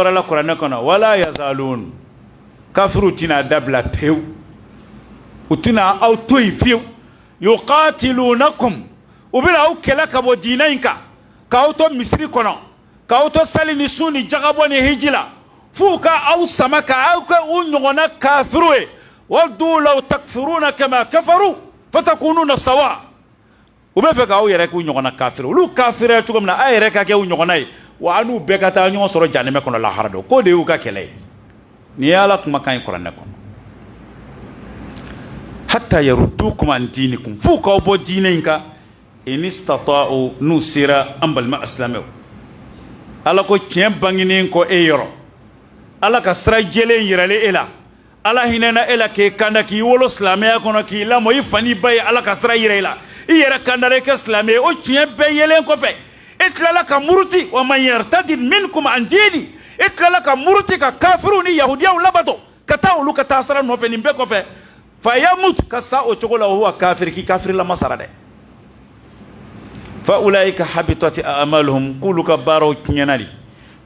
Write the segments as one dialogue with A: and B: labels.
A: Wɛrɛ la kuranɛ kɔnɔ, wala yazalun, kafiriw tɛna dabila pewu, u tɛna aw to yen fiyewu, yuqatilunakum, u bɛna aw kɛlɛ ka bɔ diinɛ in kan, k'aw to misiri kɔnɔ, k'aw to sali ni sun ni jagabɔ ni hiji la, f'u ka aw sama ka aw kɛ u ɲɔgɔnna kafiriw ye. Waddu law takfuruna kama kafaru fatakununa sawa. U bɛ fɛ k'aw yɛrɛ k'u ɲɔgɔnna kafiri, olu kafiriya cogo min na, aw yɛrɛ ka kɛ u ɲɔgɔnna ye, wa an n'u bɛɛ ka taa ɲɔgɔn sɔrɔ janɛmɛ kɔnɔ lahara don. K'o de y'u ka kɛlɛ ye. Nin ye Ala kumakan ye kuranɛ kɔnɔ. Hatta yaruddukum an dinikum, f'u k'aw bɔ diinɛ in kan, in istata'u, n'u sera. An balima asilamɛw, Ala ko tiɲɛ bangenen kɔ e yɔrɔ, Ala ka sira jɛlen yiralen e la, Ala hinɛna e la k'e kanda, k'i wolo silamɛya kɔnɔ, k'i lamɔ, i fa n'i ba ye Ala ka sira yira i la, i yɛrɛ kandara i kɛ silamɛ ye. O tiɲɛ bɛɛ yelen kɔfɛ, e tilala ka muruti. Wa man yartadid minkum an dini, e tilala ka muruti ka kafiriw ni yahudiyaw labato, ka taa olu ka taa sira nɔfɛ. Nin bɛɛ kɔfɛ, fa yamut, ka sa o cogo la, wa huwa kafir, k'i kafirilama sara dɛ. Fa ulaika habitat a'maluhum, k'olu ka baaraw tiɲɛna de,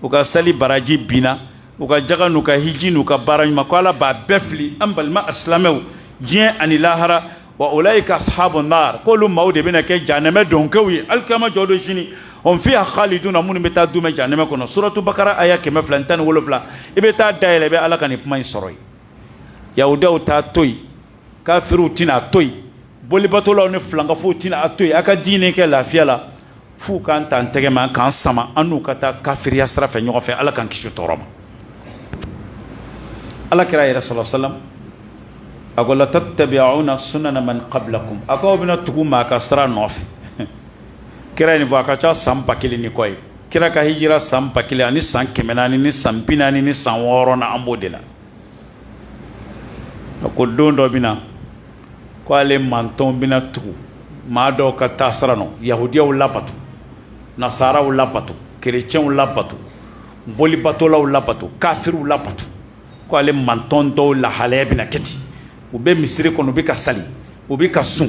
A: u ka sali baraji binna, u ka jaga n'u ka hiji n'u ka baara ɲuman, ko Ala b'a bɛɛ fili. An balima asilamɛw, diɲɛ ani lahara, wa ulaika ashabu nar, k'olu maaw de bɛna kɛ janɛmɛ donkɛw ye alikiyama jɔ don sini, hum fiha khaliduna, minnu bɛ taa dumɛ janɛmɛ kɔnɔ. Suratu Bakara aya 217, i bɛ taa dayɛlɛ, i bɛ Ala ka nin kuma in sɔrɔ yen. Yahudiyaw t'a to yen, kafiriw tɛna a to yen, bolibatolaw ni filankafow tɛna a to yen a ka diinɛ kɛ lafiya la, f'u k'an ta an tɛgɛ ma k'an sama, an n'u ka taa kafiriya sira fɛ ɲɔgɔn fɛ. Ala k'an kisi tɔɔrɔ ma. Ala kira yɛrɛ sala salam a ko la tattabi'una sunana man qablakum, a ko aw bɛna tugu maa ka sira nɔfɛ. Kira ye nin fɔ a ka ca san 1000 ni kɔ ye. Kira ka hijira san 1446 na, an b'o de la. A ko don dɔ bɛna ko ale mantɔn bɛna tugu maa dɔw ka taasira nɔ, yahudiyaw labato, nasaraw labato, kerecɛnw labato, bolibatolaw labato, kafiriw labato. Ko ale mantɔn dɔw lahalaya bɛna kɛ ten, u bɛ misiri kɔnɔ, u bɛ ka sali, u bɛ ka sun,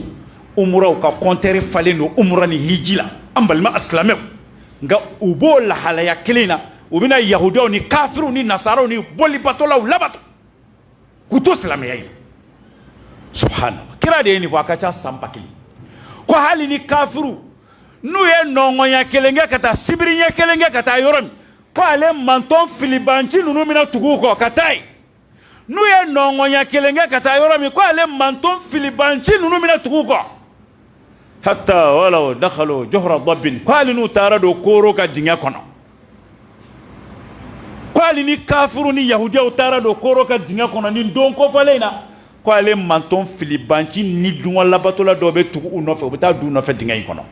A: umuraw ka kɔntɛri falen don umura ni hiji la, an balima silamɛw, nka u b'o lahalaya kelen na, u bɛna yahudiyaw ni kafiriw ni nasaraw ni bolibatolaw labato k'u to silamɛya in. Subhanallah, kira de ye nin fɔ a ka ca san 1000. Ko hali ni kafiriw n'u ye nɔngɔnya kelen kɛ ka taa sibiri ɲɛ kelen kɛ ka taa yɔrɔ min, ko ale mantɔn filibanci ninnu bɛna tugu u kɔ ka taa yen. N'u ye nɔngɔnya kelen kɛ ka taa yɔrɔ min, ko ale mantɔn filibanci ninnu bɛna tugu u kɔ, hatta walaw dakhalu juhra dabbin, ko hali n'u taara don kooro ka dingɛ kɔnɔ, ko hali ni kafiru ni yahudiyaw taara don kooro ka dingɛ kɔnɔ nin don kofɔlen in na, ko ale mantɔn filibanci ni dungɔ labatola dɔw bɛ tugu u nɔfɛ, u bɛ taa don u nɔfɛ dingɛ in kɔnɔ.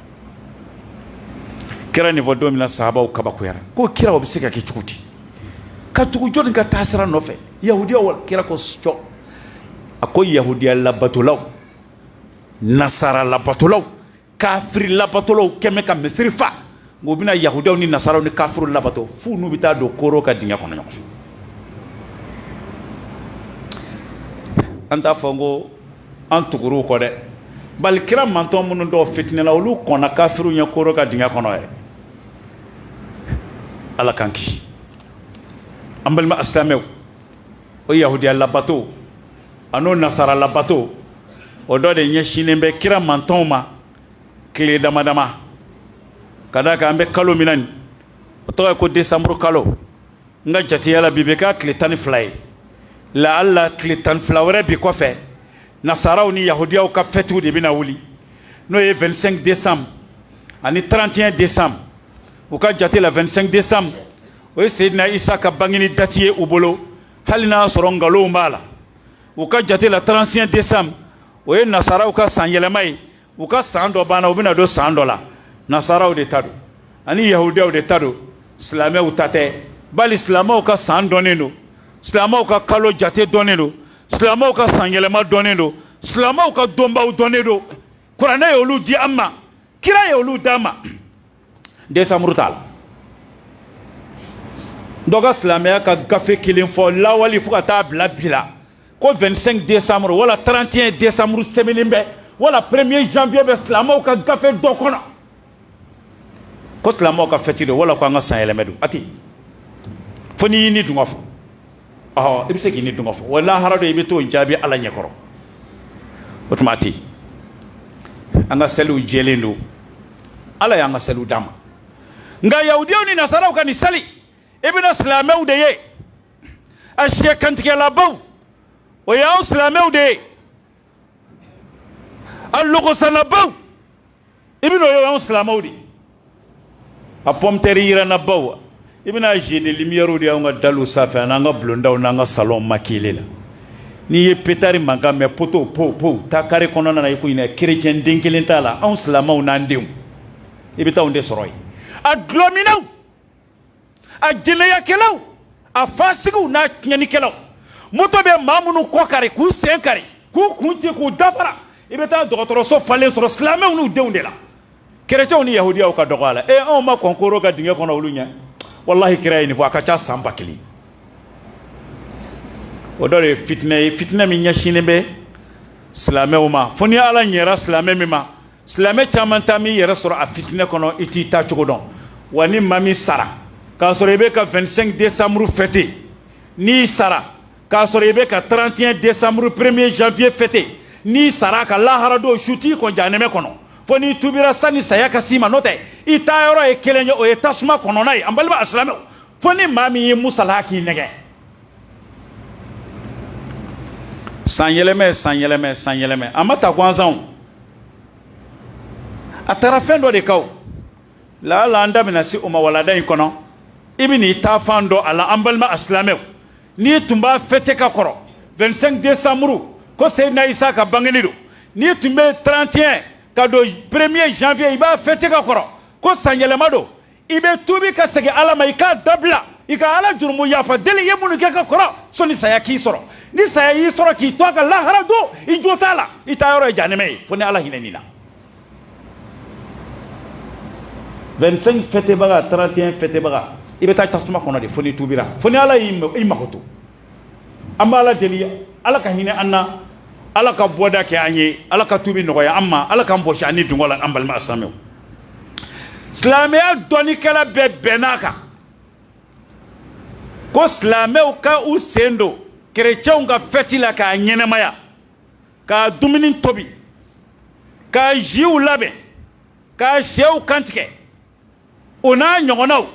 A: Kira nin fɔ don min na, sahabaw kabakoyara, ko kira, o bɛ se ka kɛ cogo di, ka tugu jɔnni ka taasira nɔfɛ, yahudiyaw? Kira ko cɔ, a ko yahudiya labatolaw, nasara labatolaw, kafiri labatolaw kɛmɛ ka misiri fa, nka u bɛna yahudiyaw ni nasaraw ni kafiriw labato f'u n'u bɛ taa don kooro ka dingɛ kɔnɔ ɲɔgɔn fɛ. An t'a fɔ ko an tugur'u kɔ dɛ, bali kira mantɔn minnu dɔw fitinɛla, olu kɔnna kafiriw ɲɛ kooro ka dingɛ kɔnɔ yɛrɛ. Ala k'an kisi. An balima asilamɛw, o yahudiya labato an'o nasara labato, o dɔ de ɲɛsinnen bɛ kira mantɔnw ma tile dama dama, ka d'a kan an bɛ kalo min na nin, o tɔgɔ ye ko desanburu kalo. N ka jateya la, bi bɛ k'a tile 12 ye. Laala tile 12 wɛrɛ bi kɔfɛ, nasaraw ni yahudiyaw ka fɛtiw de bɛna wuli, n'o ye 25 décembre ani 31 décembre. U ka jate la, 25 décembre, o ye Seyidina Isa ka bangeni dati ye u bolo, hali n'a sɔrɔ nkalonw b'a la. U ka jate la, 31 décembre, o ye nasaraw ka san yɛlɛma ye, u ka san dɔ banna, u bɛna don san dɔ la. Nasaraw de ta don ani yahudiyaw de ta don, silamɛw ta tɛ. Bali silamɛw ka san dɔnnen don, silamɛw ka kalo jate dɔnnen don, silamɛw ka san yɛlɛma dɔnnen don, silamɛw ka donbaw dɔnnen don. Kuranɛ ye olu di an ma, kira ye olu d'an ma. Desanburu t'a la. Dɔ ka silamɛya ka gafe kelen fɔ lawali fo ka taa bila bi la ko 25 décembre wala 31 décembre sɛbɛnnen bɛ, wala 1er janvier bɛ silamɛw ka gafe dɔ kɔnɔ ko silamɛw ka fɛti don, wala ko an ka san yɛlɛmɛ don. A tɛ. Fo n'i y'i ni dungɔ fɔ. Ɔhɔ, i bɛ se k'i ni dungɔ fɔ wa lahara don i bɛ t'o jaabi Ala ɲɛkɔrɔ. O tuma a tɛ yen. An ka seliw jɛlen don, Ala y'an ka seliw d'an ma. Nka yahudiyaw ni nasaraw ka nin seli, i bɛna silamɛw de ye a sɛ kantigɛlabaw, o y'anw silamɛw de ye. A logosanabaw, i bɛna o ye anw silamɛw de ye. A pomme de terre yirannabaw, i bɛna jeu de lumière de y'anw ka daliw sanfɛ an'an ka bulondaw n'an ka salon maquillé la. N'i ye pétard mankan mɛn, poto po po, taa carré kɔnɔna na, i ko ɲinɛ chrétien den kelen t'a la. Anw silamɛw n'an denw, i bɛ taa anw de sɔrɔ yen. A dulɔminnaw, a jɛnɛyakɛlaw, a fasigiw n'a tiɲɛnikɛlaw, moto bɛ maa minnu kɔ kari, k'u sen kari, k'u kun ci, k'u dafara, i bɛ taa dɔgɔtɔrɔso falen sɔrɔ silamɛw n'u denw de la. Kerecɛnw ni yahudiyaw ka dɔgɔ a la. E, anw ma kɔn koro ka dingɛ kɔnɔ olu ɲɛ. Walahi, kira ye nin fɔ, a ka ca san 1000. O dɔ de ye fitinɛ ye, fitinɛ min ɲɛsinnen bɛ silamɛw ma. Fo ni Ala ɲɛra silamɛ min ma. Silamɛ caman ta m'i yɛrɛ sɔrɔ a fitinɛ kɔnɔ, i t'i ta cogo dɔn. Wa ni maa min sara k'a sɔrɔ i bɛ ka 25 décembre fêter, n'i sara k'a sɔrɔ i bɛ ka 31 décembre, 1er janvier fêter, n'i sara ka lahara don, su t'i kɔn jahanɛmɛ kɔnɔ, fo n'i tubira sani saya ka s'i ma. N'o tɛ, i taayɔrɔ ye kelen ye, o ye tasuma kɔnɔna ye. An balima asilamɛw, fo ni maa min ye musala k'i nɛgɛ. San yɛlɛmɛ, san yɛlɛmɛ, san yɛlɛmɛ, a ma ta gansan, a taara fɛn dɔ de kan. Laala an da bɛna se o ma walada in kɔnɔ. I bɛ n'i taafan dɔn a la. An balima asilamɛw, n'i tun b'a fêter ka kɔrɔ, 25 décembre ko Seyidina Isa ka bangeni don, n'i tun bɛ 31 ka don 1er janvier, i b'a fêter ka kɔrɔ ko sanyɛlɛma don, i bɛ tuubi ka segin Ala ma, i k'a dabila, i ka Ala jurumu yafa deli, i ye minnu kɛ ka kɔrɔ, sɔnni saya k'i sɔrɔ. Ni saya y'i sɔrɔ k'i to a kan lahara don, i jo t'a la, i taa yɔrɔ ye jahanɛmɛ ye, fo ni Ala hinɛ n'i la. 25 fêtebaga, 31 fêtebaga, i bɛ taa tasuma kɔnɔ de, fo n'i tuubira, fo ni Ala y'i makoto. An bɛ Ala deli, Ala ka hinɛ an na, Ala ka bɔda kɛ an ye, Ala ka tuubi nɔgɔya an ma, Ala k'an bɔsi an ni dungɔ la. An balima silamɛw, silamɛya dɔnnikɛla bɛɛ bɛnn'a kan ko silamɛw ka u sen don kerecɛnw ka fɛti la, k'a ɲɛnamaya, k'a dumuni tobi, k'a jiw labɛn, k'a sɛw kantigɛ, o n'a ɲɔgɔnnaw,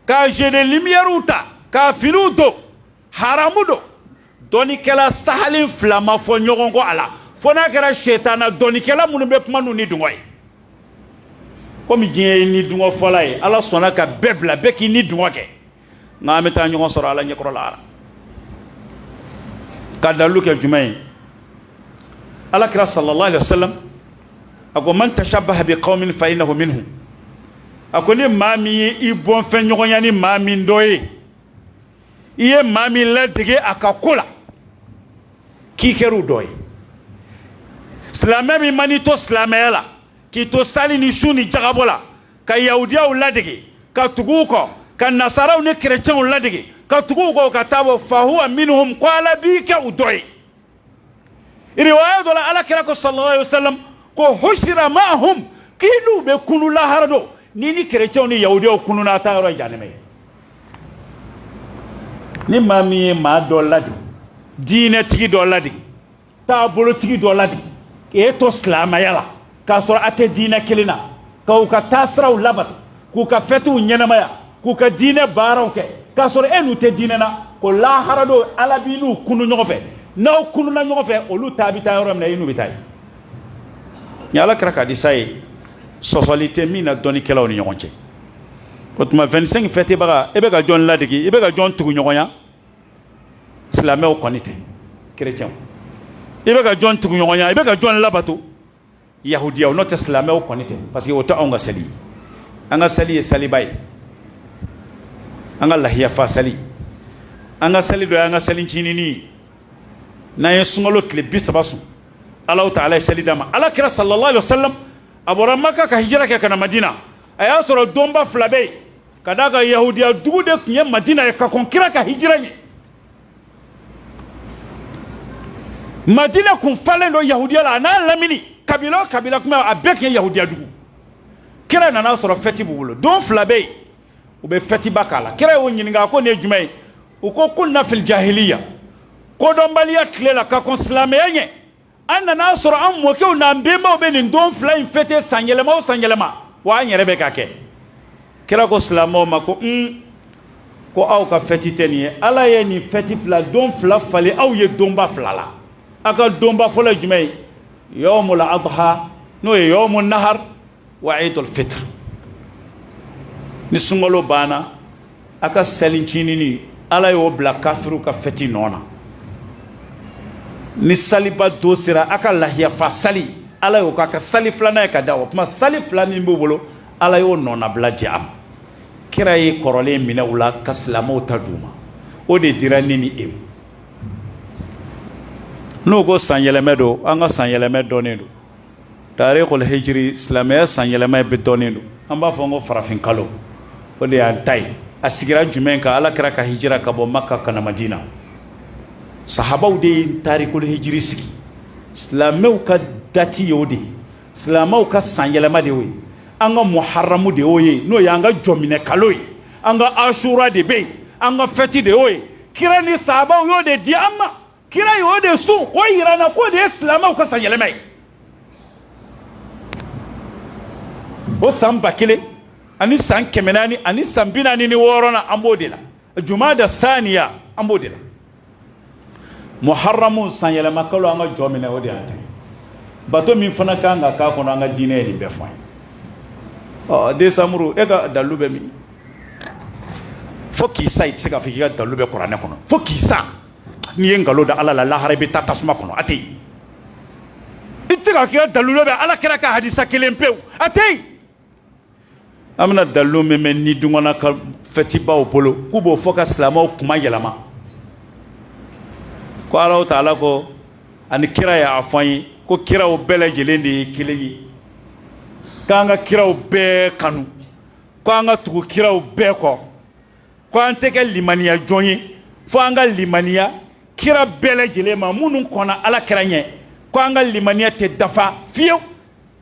A: k'a jeu de lumièrew ta, k'a finiw don, haramu don. Dɔnnikɛla sahalen fila ma fɔ ɲɔgɔn kɔ a la, fo n'a kɛra setana dɔnnikɛla minnu bɛ kuma n'u ni dungɔ ye. Komi diɲɛ ye ni dungɔ fɔla ye, Ala sɔnna ka bɛɛ bila, bɛɛ k'i ni dungɔ kɛ, nka an bɛ taa ɲɔgɔn sɔrɔ Ala ɲɛkɔrɔ la. Ka dalilu kɛ jumɛn ye? Ala kira sallallahu alaihi wasallam a ko: man tashabbaha bi qaumin fa innahu minhum. A ko ni maa min ye i bɔnfɛn ɲɔgɔnya ni maa min dɔ ye, i ye maa min ladege a ka ko la, k'i kɛr'u dɔ ye. Silamɛ min man'i to silamɛya la, k'i to sali ni su ni jagabɔ la, ka yahudiyaw ladege ka tugu u kɔ, ka nasaraw ni kerecɛnw ladege ka tugu u kɔ, ka taa bɔ, fahuwa minhum, ko Ala b'i kɛ u dɔ ye. Riwaya dɔ la, Ala kira ko sallallahu alaihi wasallam ko hushira ma'ahum, k'i n'u bɛ kunu lahara don. Ni ni kerecɛnw ni yahudiyaw kununa, a taa yɔrɔ ye jahanɛmɛ ye. Ni maa min ye maa dɔ ladege, diinɛtigi dɔ ladege, taabolotigi dɔ ladege, k'e to silamɛya la k'a sɔrɔ a tɛ diinɛ kelen na, k'u ka taasiraw labato, k'u ka fɛtiw ɲɛnamaya, k'u ka diinɛ baaraw kɛ, k'a sɔrɔ e n'u tɛ diinɛ na, ko lahara don Ala b'i n'u kunu ɲɔgɔn fɛ. N'aw kununa ɲɔgɔn fɛ, olu ta bɛ taa yɔrɔ min na, i n'u bɛ taa yen. Ni Ala kira ka hadisa ye, sɔsɔli tɛ min na dɔnnikɛlaw ni ɲɔgɔn cɛ. O tuma 25 fɛtibaga, e bɛ ka jɔn ladege? I bɛ ka jɔn tugu ɲɔgɔnya? Silamɛw kɔni tɛ, kerecɛnw. I bɛ ka jɔn tugu ɲɔgɔnya? I bɛ ka jɔn labato? Yahudiyaw. N'o tɛ, silamɛw kɔni tɛ, parce que o tɛ anw ka seli ye. An ka seli ye saliba ye, an ka lahiyafa sali, an ka seli dɔ ye an ka seli ncinin ye. N'an ye sunkalo tile 30 sun, Alahu taala ye seli d'a ma. Ala kira sallallahu alaihi wasallam, a bɔra Maka ka hijira kɛ ka na Madina, a y'a sɔrɔ donba fila bɛ yen, ka d'a kan yahudiya dugu de tun ye Madina ye ka kɔn kira ka hijira ɲɛ. Madina kun falen don yahudiya la, a n'a lamini, kabila o kabila tun bɛ, a bɛɛ tun ye yahudiya dugu. Kira nana sɔrɔ fɛti b'u bolo, don fila bɛ yen. U bɛ fɛtiba k'a la. Kira y'o ɲininka, a ko nin ye jumɛn ye? U ko kunna fil jahiliya, kodɔnbaliya tile la, ka kɔn silamɛya ɲɛ, an nana sɔrɔ an mɔkɛw n'an bɛnbaw bɛ nin don fila in fêter san yɛlɛma o san yɛlɛma, wa an yɛrɛ bɛ k'a kɛ. Kira ko silamɛw ma ko ko aw ka fɛti tɛ nin ye. Ala ye nin fɛti fila, don fila falen aw ye donba fila la. Aw ka donba fɔlɔ ye jumɛn ye? Yawmul adha, n'o ye yawmun nahar wa idul fitr. Ni sunkalo banna, a ka selincinini, Ala y'o bila kafiriw ka fɛti nɔ na. Ni saliba don sera, a ka lahiyafa sali, Ala y'o k'a ka sali filanan ye ka da o tuma. Sali fila min b'u bolo, Ala y'o nɔnabila di a ma. Kira ye kɔrɔlen minɛ u la ka silamɛw ta d'u ma. O de dira ne ni e ma. N'o ko san yɛlɛmɛ don, an ka san yɛlɛmɛ dɔnnen don. Tarikul hijiri, silamɛya san yɛlɛma bɛ dɔnnen don. An b'a fɔ ko farafin kalo, o de y'an ta ye. A sigira jumɛn kan? Ala kira ka hijira ka bɔ Maka ka na Madina, sahabaw de ye tarikul hijiri sigi. Silamɛw ka dati ye o de ye, silamɛw ka san yɛlɛma de y'o ye. An ka muharamu de y'o ye, n'o y'an ka jɔminɛ kalo ye. An ka asura de bɛ yen, an ka fɛti de y'o ye. Kira ni sahabaw y'o de di an ma. Kira y'o de sun k'o yira an na k'o de ye silamɛw ka san yɛlɛma ye. O san 1446 na, an b'o de la. Jumada saniya, an b'o de la. Muharamu, san yɛlɛma kalo, an ka jɔ minɛ, o de y'an ta ye. Bato min fana kan ka k'a kɔnɔ, an ka diinɛ ye nin bɛɛ fɔ an ye. Ɔ, desanburu, e ka dalilu bɛ min? Fo k'i sa, i tɛ se k'a fɔ k'i ka dalilu bɛ kuranɛ kɔnɔ. Fo k'i sa, n'i ye nkalon da Ala la, lahara i bɛ taa tasuma kɔnɔ. A tɛ yen. I tɛ se k'a k'i ka dalilu bɛ Ala kira ka hadisa kelen pewu, a tɛ yen. An bɛna dalilu min bɛ ni dungɔna ka fɛtibaw bolo, k'u b'o fɔ ka silamɛw kuma yɛlɛma, ko Alahu taala ko ani kira y'a fɔ an ye ko kiraw bɛɛ lajɛlen de ye kelen ye, k'an ka kiraw bɛɛ kanu, ko an ka tugu kiraw bɛɛ kɔ, ko an tɛ kɛ limaniya jɔn ye fo an ka limaniya kira bɛɛ lajɛlen ma minnu kɔnna Ala kira ɲɛ, ko an ka limaniya tɛ dafa fiyewu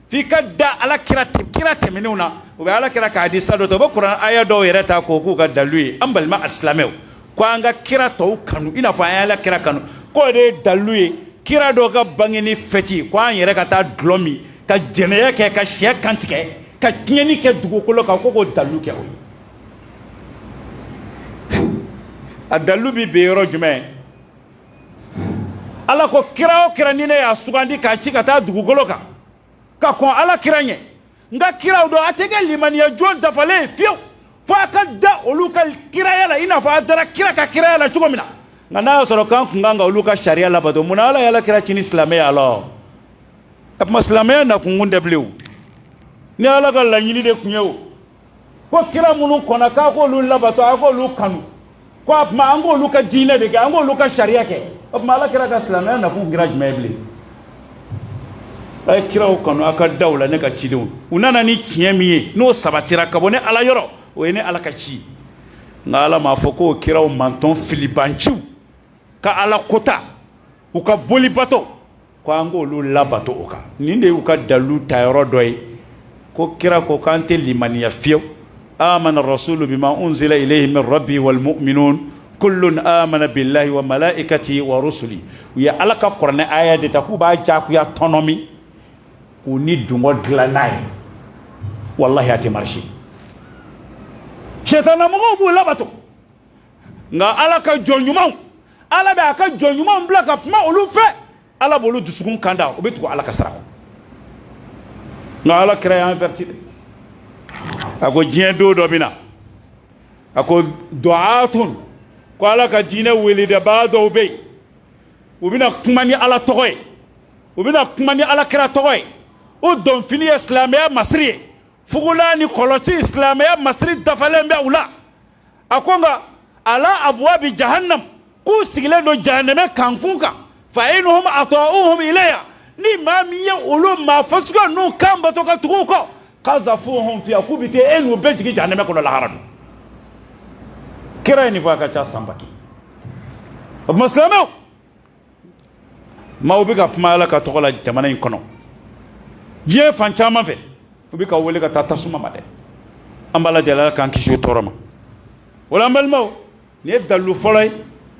A: f'i ka da Ala kira kira tɛmɛnenw na. U bɛ Ala kira ka hadisa dɔ ta, u bɛ kuran aya dɔw yɛrɛ ta k'o k'u ka dalilu ye. An balima alisilamɛw, ko an ka kira tɔw kanu i n'a fɔ an ye Ala kira kanu, k'o de ye dalilu ye kira dɔw ka bangeni fɛti, ko an yɛrɛ ka taa dulɔ min, ka jɛnɛya kɛ, ka sɛ kantigɛ, ka tiɲɛni kɛ dugukolo kan, ko k'o dalilu kɛ o ye. A dalilu bɛ bɛn yɔrɔ jumɛn? Ala ko kira o kira ni ne y'a sugandi k'a ci ka taa dugukolo kan ka kɔn Ala kira ɲɛ, n ka kiraw dɔn, a tɛ kɛ limaniya jɔn dafalen ye fiyewu fo a ka da olu ka kiraya la i n'a fɔ a dara kira ka kiraya la cogo min na. Nka n'a y'a sɔrɔ k'an kun kan ka olu ka sariya labato, mun na Ala ye Ala kira ci ni silamɛya? Alors a tuma silamɛya nakunkun tɛ bilen o. Ni Ala ka laɲini de tun ye o ko kira minnu kɔnna k'a k'olu labato, a k'olu kanu, ko a tuma an k'olu ka diinɛ de kɛ, an k'olu ka sariya kɛ, o tuma Ala kira ka silamɛya nakun kɛra jumɛn ye bilen? A ye kiraw kanu, a ka da u la, ne ka cidenw. U nana ni tiɲɛ min ye, n'o sabatira ka bɔ ne Ala yɔrɔ, o ye ne Ala ka ci. Nka Ala m'a fɔ k'o kiraw mantɔn filibanciw ka Ala kota, u ka boli bato, ko an k'olu labato o kan. Nin de y'u ka dalilu tayɔrɔ dɔ ye, ko kira ko k'an tɛ limaniya fiyewu. Amana rasulu bima unzila ilayhi min rabbi wal mu'minun kullun amana billahi wa malaikati wa rusuli. U ye Ala ka kuranɛ aya de ta k'u b'a jagoya tɔnɔmi k'u ni dungɔ dilan n'a ye. Wallahi, a tɛ marcher. Sɛtanamɔgɔw b'u labato, nka Ala ka jɔn ɲumanw, Ala bɛ a ka jɔn ɲumanw bila ka kuma olu fɛ. Ala b'olu dusukun kanda, u bɛ tugu Ala ka sira kɔ. Nka Ala kira y'an averti dɛ. A ko diɲɛ don dɔ bɛ na, a ko du'atun, ko Ala ka diinɛ weledabaa dɔw bɛ yen, u bɛna kuma ni Ala tɔgɔ ye, u bɛna kuma ni Ala kira tɔgɔ ye. O dɔnfini ye silamɛya masiri ye, fugulan ni kɔlɔsi, silamɛya masiri dafalen bɛ u la. A ko nka ala abuwabi jahannam, k'u sigilen don jahanamɛ kankun kan. Fa inhum ata'uhum ilayha, ni maa min ye olu maa fasuguya ninnu kan bato ka tugu u kɔ, kazafuhum fiha, k'u bɛ taa e n'u bɛɛ jigin jahanamɛ kɔnɔ lahara don. Kira ye nin fɔ a ka ca san 1000. O tuma silamɛw, maaw bɛ ka kuma Ala ka tɔgɔ la jamana in kɔnɔ, diɲɛ fan caman fɛ, u bɛ ka wele ka taa tasuma ma dɛ. An b'Ala deli, Ala k'an kisi o tɔɔrɔ ma. O la, an balimaw, nin ye dalilu fɔlɔ ye.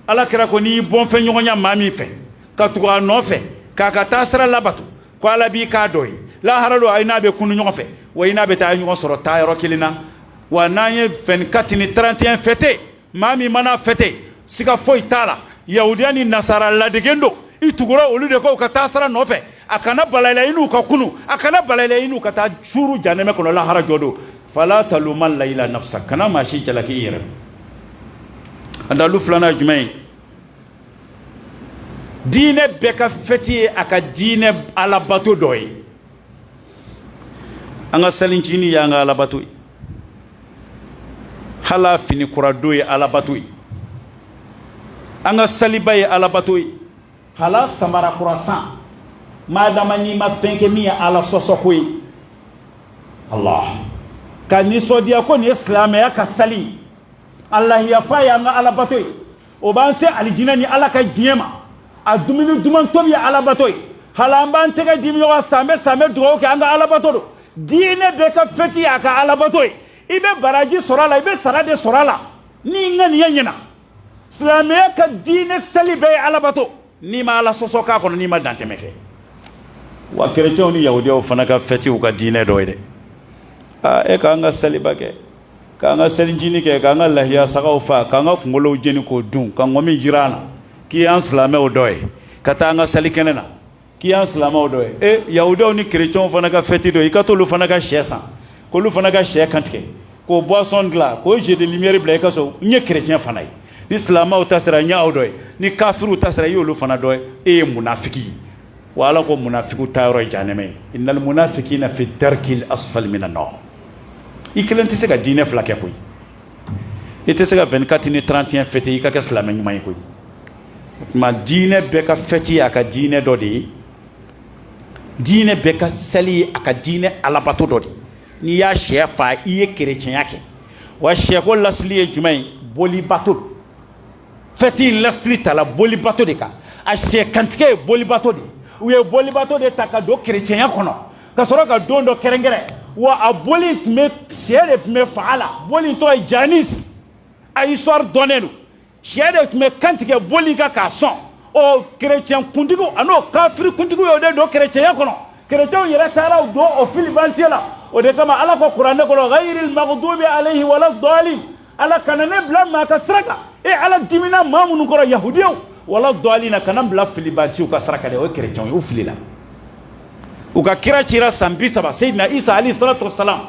A: Ala kira ko n'i y'i bɔnfɛ ɲɔgɔnya maa min fɛ, ka tugu a nɔfɛ, k'a ka taasira labato, ko Ala b'i k'a dɔ ye lahara don, a n'a bɛ kunu ɲɔgɔn fɛ, wa i n'a bɛ taa ɲɔgɔn sɔrɔ taayɔrɔ kelen na. Wa n'an ye 24 ni 31 fêter, maa min mana fêter, siga foyi t'a la, yahudiya ni nasara ladegen don, i tugura olu de kɔ u ka taasira nɔfɛ. A kana bala i la i n'u ka kunu, a kana bala i la i n'u ka taa suuru janɛmɛ kɔnɔ lahara jɔ don. Fala talumanna illa nafsa, kana maa si jalaki i yɛrɛ. A dalu filanan ye jumɛn ye? Diinɛ bɛɛ ka fɛti ye a ka diinɛ alabato dɔ ye. An ka selincinin y'an ka alabato ye, hali fini kura don ye alabato ye, an ka saliba ye alabato ye, hala samara kura san, madama n'i ma fɛn kɛ min ye Ala sɔsɔko ye. Allah ka nisɔndiya ko nin ye silamɛya ka sali, a lahiyafa y'an ka alabato ye, o b'an se alijinɛ ni Ala ka diɲɛ ma. A dumuni duman tobi ye alabato ye, hali an b'an tɛgɛ di ɲɔgɔn san bɛ san bɛ dugawu kɛ, an ka alabato don. Diinɛ bɛɛ ka fɛti y'a ka alabato ye. I bɛ baraji sɔrɔ a la, i bɛ sara de sɔrɔ a la n'i ŋaniya ɲɛna. Silamɛya ka diinɛ seli bɛɛ ye alabato, n'i ma Ala sɔsɔ k'a kɔnɔ, n'i ma dantɛmɛ kɛ. Wa kerecɛnw ni yahudiyaw fana ka fɛti u ka diinɛ dɔ ye dɛ. Aa, e k'an ka seliba kɛ, k'an ka selincinin kɛ, k'an ka lahiya sagaw fa, k'an ka kunkolow jeni k'o dun, ka ŋɔmi jira an na, k'i y'an silamɛw dɔ ye, ka taa an ka salikɛnɛ na, k'i y'an silamɛw dɔ ye. E, yahudiyaw ni kerecɛnw fana ka fɛti dɔ, i ka t'olu fana ka sɛ san, k'olu fana ka sɛ kantigɛ, k'o boisson dilan, k'o jeu de lumière bila i ka so. N ye kerecɛn fana ye. Ni silamɛw ta sera, n y'aw dɔ ye. Ni kafiriw ta sera, i y'olu fana dɔ ye. E ye munafiki ye. Wa Ala ko munafikiw ta yɔrɔ ye janɛmɛ ye. Innal munafikina fi darkil asfali minan nar. I kelen tɛ se ka diinɛ fila kɛ koyi. I tɛ se ka 24 ni 31 fêter i ka kɛ silamɛ ɲuman ye koyi. O tuma, diinɛ bɛɛ ka fɛti ye a ka diinɛ dɔ de ye, diinɛ bɛɛ ka sali ye a ka diinɛ alabato dɔ de ye. N'i y'a sɛ fa, i ye kerecɛnya kɛ. Wa sɛko lasili ye jumɛn ye? Bolibato don. Fɛti in lasili tala bolibato de kan, a sɛ kantigɛ ye bolibato de. U ye bolibato de ta ka don kerecɛnya kɔnɔ, ka sɔrɔ ka don dɔ kɛrɛnkɛrɛn. Wa a boli tun bɛ, sɛ de tun bɛ faga la. Boli tɔgɔ ye Janis, a histoire dɔnnen don. Sɛ de tun bɛ kantigɛ boli kan k'a sɔn. O kerecɛn kuntigiw an'o kafiri kuntigiw y'o de don kerecɛnya kɔnɔ. Kerecɛnw yɛrɛ taara o don o filibantiya la. O de kama Ala ko kuranɛ kɔnɔ: ghayril maghdubi alayhi wala dalin. Ala kana ne bila maa ka sira kan, e Ala dimina maa minnu kɔrɔ, yahudiyaw, wala dalina, kana bila filibanciw ka sira kan dɛ. O ye kerecɛnw ye, u filila. U ka kira cira san 30, Seyidina Isa alayhi salatu wasalam,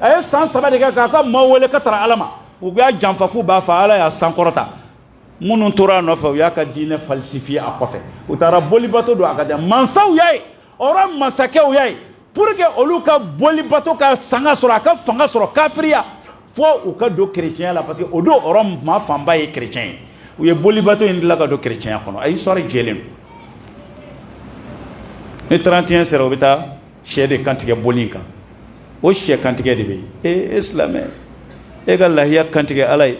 A: a ye san 3 de kɛ k'a ka maaw wele ka tara Ala ma. U y'a janfa k'u b'a fa. Ala y'a sankɔrɔta. Minnu tora a nɔfɛ, u y'a ka diinɛ falsifier a kɔfɛ. U taara bolibato don a ka di mansaw y'a ye, ɔrɔ masakɛw y'a ye, pour que olu ka bolibato ka sanga sɔrɔ, a ka fanga sɔrɔ kafiriya, fo u ka don kerecɛnya la, parce que o don ɔrɔ maa fanba ye kerecɛn ye. U ye bolibato in dilan ka don kerecɛnya kɔnɔ. A histoire jɛlen don. Ni 31 sera, u bɛ taa sɛ de kantigɛ boli in kan. O sɛ kantigɛ de bɛ yen. E, e silamɛ, e ka lahiya kantigɛ Ala ye.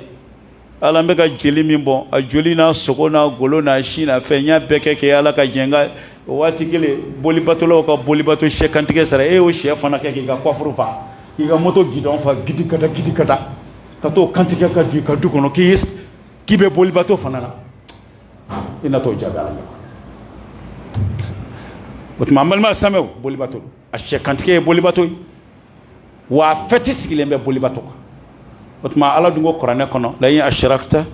A: Ala, n bɛ ka jeli min bɔn, a joli n'a sogo n'a golo n'a si n'a fɛn, n y'a bɛɛ kɛ k'e Ala ka jɛn ka. O waati kelen, bolibatolaw ka bolibato sɛ kantigɛ sara, e y'o sɛ fana kɛ k'i ka coffre fa, k'i ka moto guidon fa, gidi kata gidi kata, ka t'o kantigɛ ka don i ka du kɔnɔ, k'i bɛ bolibato fana na. I na t'o jaabi Ala ɲɛ. O tuma, an balima silamɛw, bolibato don. A sɛ kantigɛ ye bolibato ye, wa a fɛti sigilen bɛ bolibato kan. O tuma, Ala dun ko kuranɛ kɔnɔ: la in ashrakta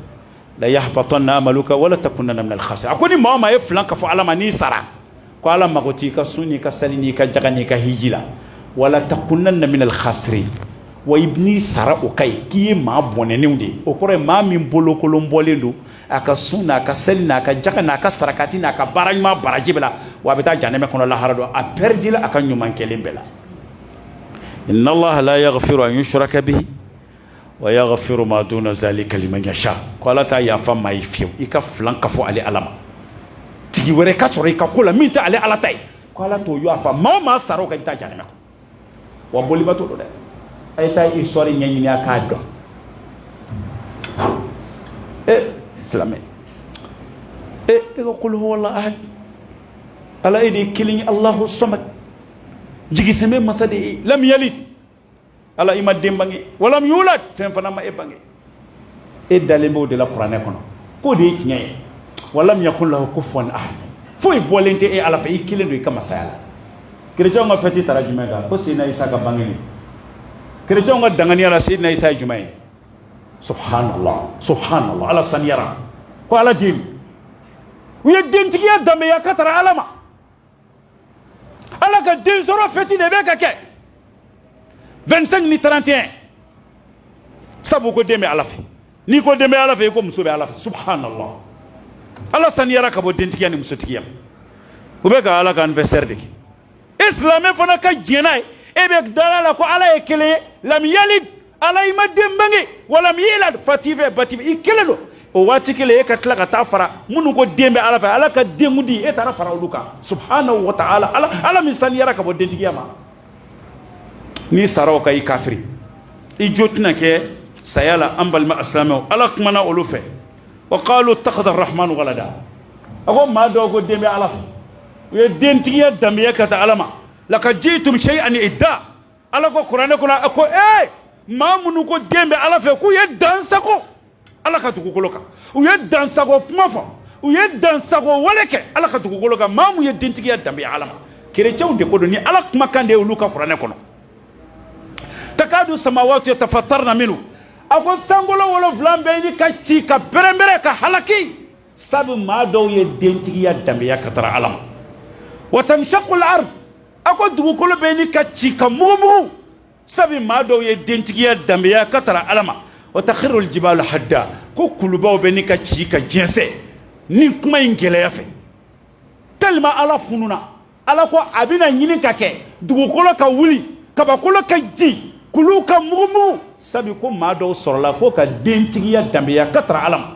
A: la yahbatanna amaluka wala takunanna minal khasirin. A ko ni maa o maa ye filan ka fɔ Ala ma, n'i sara, ko Ala mago t'i ka sun n'i ka sali n'i ka jaga n'i ka hiji la. Wala takunanna minal khasirin. Wa n'i sara, o ka ɲi k'i ye maa bɔnɛnenw de ye. O kɔrɔ ye maa min bolokolon bɔlen don a ka sun n'a ka seli n'a ka jaga n'a ka sarakati n'a ka baara ɲuman baraji bɛɛ la, wa a bɛ taa janɛmɛ kɔnɔ lahara don, a pɛridila a ka ɲuman kɛlen bɛɛ la. Inna Allah la yaghfiru an yushraka bihi wa yaghfiru ma duna zalika liman yasha. Ko Ala t'a yafa maa ye fiyewu i ka filan ka fɔ ale Ala ma, tigi wɛrɛ ka sɔrɔ i ka ko la min tɛ ale Ala ta ye. Ko Ala t'o yafa. Maa o maa sara o kan, i bɛ taa janɛmɛ kɔnɔ. Wa bolibato don dɛ. A ye taa histoire ɲɛɲini a k'a dɔn. E silamɛ, e ka qul huwa Allah ahad, Ala e de ye kelen ye, Allahu samad, jigisɛmɛ masa de ye. Lam yalid, Ala i ma den bange, walam yulad, fɛn fana ma e bange. E dalen b'o de la kuranɛ kɔnɔ k'o de ye tiɲɛ ye. Walam yakun lahu kufuwan ahad, foyi bɔlen tɛ e Ala fɛ, i kelen don i ka masaya la. Kerecɛnw ka fɛti tara jumɛn kan? Ko Seyidina Isa ka bangeni. Kerecɛnw ka danganiya la, Seyidina Isa ye jumɛn ye? Subhanallah, subhanallah, Ala saniyara ko Ala den. U ye dentigiya danbeya ka tara Ala ma. Ala ka den sɔrɔ fɛti de bɛ ka kɛ 25 ni 31, sabu ko den bɛ Ala fɛ. N'i ko den bɛ Ala fɛ, i ko muso bɛ Ala fɛ. Subhanallah, Ala saniyara ka bɔ dentigiya ni musotigiya ma. U bɛ ka Ala ka anniversaire de kɛ. E silamɛ fana ka diɲɛ n'a ye, e bɛ dala la ko Ala ye kelen ye. Lam yalid, Ala i ma den bange, walam yulad, fa t'i fɛ, ba t'i fɛ, i kelen don. O waati kelen, e ka tila ka taa fara minnu ko den bɛ Ala fɛ, Ala ka denkundi, e taara fara olu kan. Subhanahu wa ta'ala, Ala, Ala min saniyara ka bɔ dentigiya ma. N'i sara o kan, i kafiri, i jo tɛna kɛ saya la. An balima asilamɛw, Ala kumana olu fɛ. Wa qalu ittakhadha arrahmanu walada. A ko maa dɔw ko den bɛ Ala fɛ, u ye dentigiya danbeya ka taa Ala ma. Laqad jitum shay'an idda. Ala ko kuranɛ kɔnɔ, a ko ee, maa minnu ko den bɛ Ala fɛ, k'u ye dansago Ala ka dugukolo kan. U ye dansago kuma fɔ, u ye dansago wale kɛ Ala ka dugukolo kan. Maa mun ye dentigiya danbeya Ala ma, kerecɛnw de ko don. Ni Ala kumakan de ye olu ka kuranɛ kɔnɔ. Takadu samawatu yatafattarna minhu. A ko sankolo 7 bɛɛ ni ka ci ka pɛrɛnpɛrɛn ka halaki, sabu maa dɔw ye dentigiya danbeya ka tara Ala ma. Wa tanshaqu al-ard. A ko dugukolo bɛɛ ni ka ci ka mugumugu, sabu maa dɔw ye dentigiya danbeya ka tara Ala ma. Wa takhiru al-jibalu hadda. Ko kulubaw bɛ ni ka ci ka jɛnsɛn ni kuma in gɛlɛya fɛ, tellement Ala fununa. Ala ko a bɛna ɲini ka kɛ dugukolo ka wuli, kabakolo ka ji, kuluw ka mugumugu, sabu ko maa dɔw sɔrɔla ko ka dentigiya danbeya ka tara Ala ma.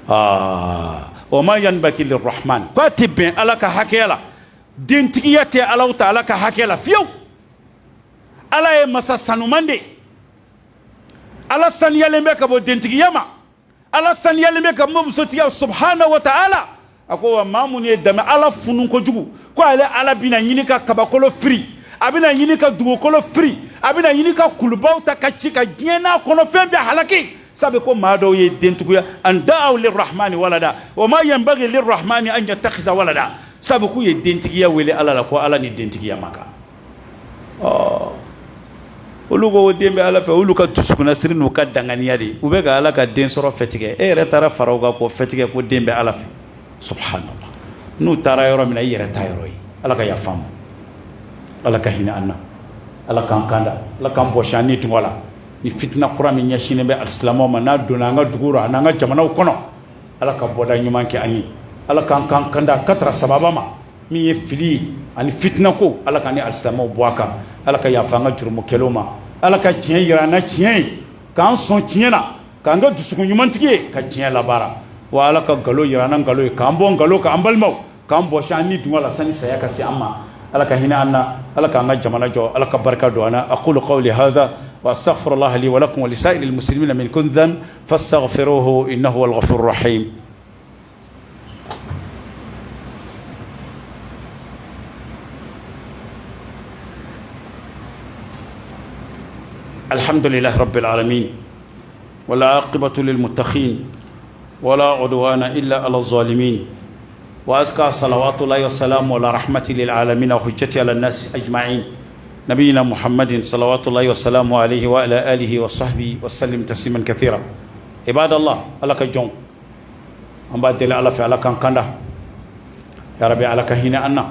A: Aa, wa ma yanbaki lirrahman, k'a tɛ bɛn Ala ka hakɛya la. Dentigiya tɛ Alaw ta Ala ka hakɛ la fiyewu. Ala ye masa sanuman de. Ala saniyalen bɛ ka bɔ dentigiya ma, Ala saniyalen bɛ ka bɔ musotigiya. Subhanahu wa ta'ala. A ko wa maa minnu ye dɛmɛ, Ala funu kojugu, ko ale Ala bɛna ɲini ka kabakolo firi, a bɛna ɲini ka dugukolo firi, a bɛna ɲini ka kulubaw ta ka ci ka diɲɛ n'a kɔnɔ fɛn bɛɛ halaki, sabu ko maa dɔw ye dentigiya. An da'aw lirrahmani walada wa ma yanbaghi lirrahmani an yattakhidha walada. Sabu k'u ye dentigiya wele Ala la, ko Ala ni dentigiya man kan. Ɔ, olu ko den bɛ Ala fɛ, olu ka dusukunnasiri n'u ka danganiya de, u bɛ ka Ala ka den sɔrɔ fɛtigɛ. E yɛrɛ taara fara u kan k'o fɛtigɛ ko den bɛ Ala fɛ. Subhanallah, n'u taara yɔrɔ min na, i yɛrɛ ta yɔrɔ ye. Ala ka yafa ma, Ala ka hinɛ an na, Ala k'an kanda, Ala k'an bɔsi an ni dungɔ la. Ni fitina kura min ɲɛsinnen bɛ alisilamɛw ma, n'a donna an ka duguw rɔ an'an ka jamanaw kɔnɔ, Ala ka bɔda ɲuman kɛ an ye. Ala k'an k'an kanda ka tara sababa ma. Min ye fili ani fitina ko, Ala ka ni alisilamɛw bɔ a kan. Ala ka yafa an ka jurumu kɛlenw ma. Ala ka tiɲɛ yira an na tiɲɛ ye, k'an sɔn tiɲɛ na, k'an kɛ dusukun ɲumantigi ye ka tiɲɛ labaara. Wa Ala ka nkalon yira an na nkalon ye, k'an bɔ nkalon kan. An balimaw, k'an bɔsi an ni dungɔ la sani saya ka se an ma. Ala ka hinɛ an na, Ala k'an ka jamana jɔ, Ala ka barika don an na. Aqulu qawli hadha wa astaghfirullah li wa lakum wa lisa'iril muslimina min kulli dhanb fastaghfiruhu innahu huwal ghafurur rahim. الحمد لله رب العالمين، والعاقبة للمتقين، ولا عدوان إلا على الظالمين، وأزكى صلوات الله وسلامه على رحمة للعالمين وحجته على الناس أجمعين، نبينا محمد صلوات الله وسلامه عليه وعلى آله وصحبه وسلم تسليما كثيرا. عباد الله، Ala ka jɔn, an b'a deli Ala fɛ, Ala k'an kanda. Ya Rabbi, Ala ka hinɛ an na,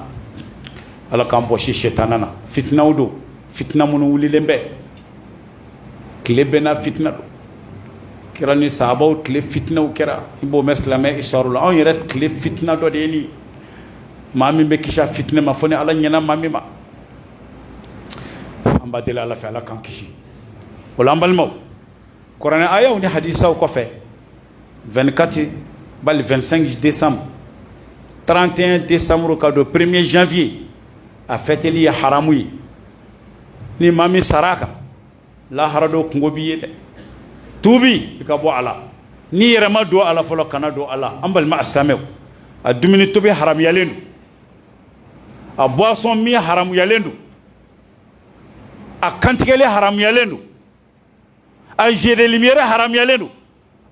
A: Ala k'an bɔsi sɛtana na. Fitinaw don, fitina minnu wulilen bɛ tile bɛɛ n'a fitina don. Kira ni sahabaw tile fitinaw kɛra, i b'o mɛn silamɛ histoire la. Anw yɛrɛ tile fitina dɔ de ye nin. Maa min bɛ kisi a fitinɛ ma, fo ni Ala ɲɛna maa min ma. An b'a deli Ala fɛ, Ala k'an kisi o la. An balimaw, kuranɛ ayaw ni hadisaw kɔfɛ, 24 bali 25 décembre, 31 décembre ka don 1er janvier, a fɛteli ye haramu ye. Ni maa min sara a kan, lahara don kungo b'i ye dɛ. Tuubi i ka bɔ a la. N'i yɛrɛ ma don a la fɔlɔ, kana don a la. An balima asilamɛw, a dumuni tobi haramuyalen don, a boisson min haramuyalen don, a kantigɛli haramuyalen don, a jeu de lumière haramuyalen don.